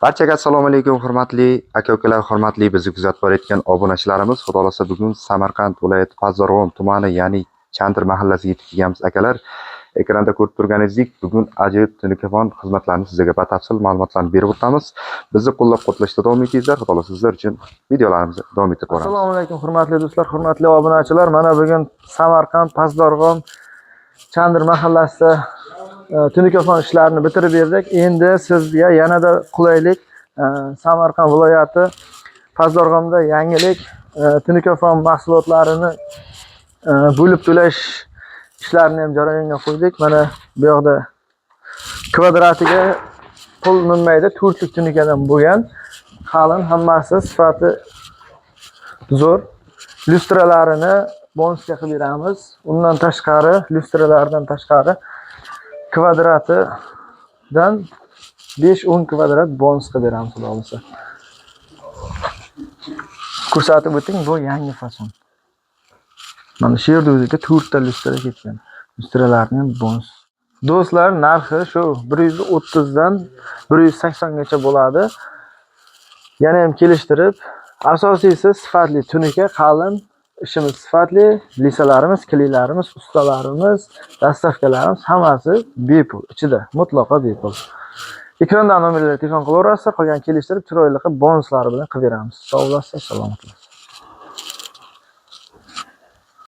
Barchaga assalomu alaykum, hurmatli aka-ukalar, hurmatli bizni kuzatib borayotgan obunachilarimiz. Xudo xolasa, bugun Samarqand viloyati Pastdarg'om tumani, ya'ni Chandir mahallasiga yetib kelganmiz, akalar. Ekranda ko'rib turganingizdek, bugun ajoyib tunukafon xizmatlarini sizlarga batafsil ma'lumotlarni berib o'tamiz. Bizni qo'llab-quvvatlashda davom etingizlar. Xudo xolasa, sizlar uchun videolarimizni davom ettirib boramiz. Assalomu alaykum, hurmatli do'stlar, hurmatli obunachilar. Mana bugun Samarqand, Pastdarg'om, Chandir mahallasida tunikafon ishlarini bitirib berdik. Endi sizga yanada qulaylik, Samarqand viloyati Pastdarg'omda yangilik, tunikafon mahsulotlarini bo'lib to'lash ishlarini ham jarayonga qo'ydik. Mana bu yoqda kvadratiga pul minmaydi, to'rtlik tunikadan bo'lgan. Qalin hammasi, sifati zo'r. Lyustralarini bonusga qilib beramiz. Undan tashqari, lyustralardan tashqari kvadratidan 5-10 kvadrat bonus qilib beramiz, xudo xohlasa. Ko'rsatib o'ting, bu yangi fason. Mana shu yerda o'ziga to'rtta lyustra ketgan. Lyustralarni ham bonus. Do'stlar, narxi shu 130 dan 180 gacha bo'ladi. Yana ham kelishtirib, asosiysi sifatli tunuka, qalin, ishimiz sifatli, lisalarimiz, kleylarimiz, ustalarimiz, доставка larimiz hammasi bepul, ichida mutlaqo bepul. Ekrandan nomerlarga telefon qilaverasizlar, qolgan kelishtirib, chiroyli qilib bonuslari bilan qilib beramiz. Sog' bo'lasizlar, salomat bo'lasiz.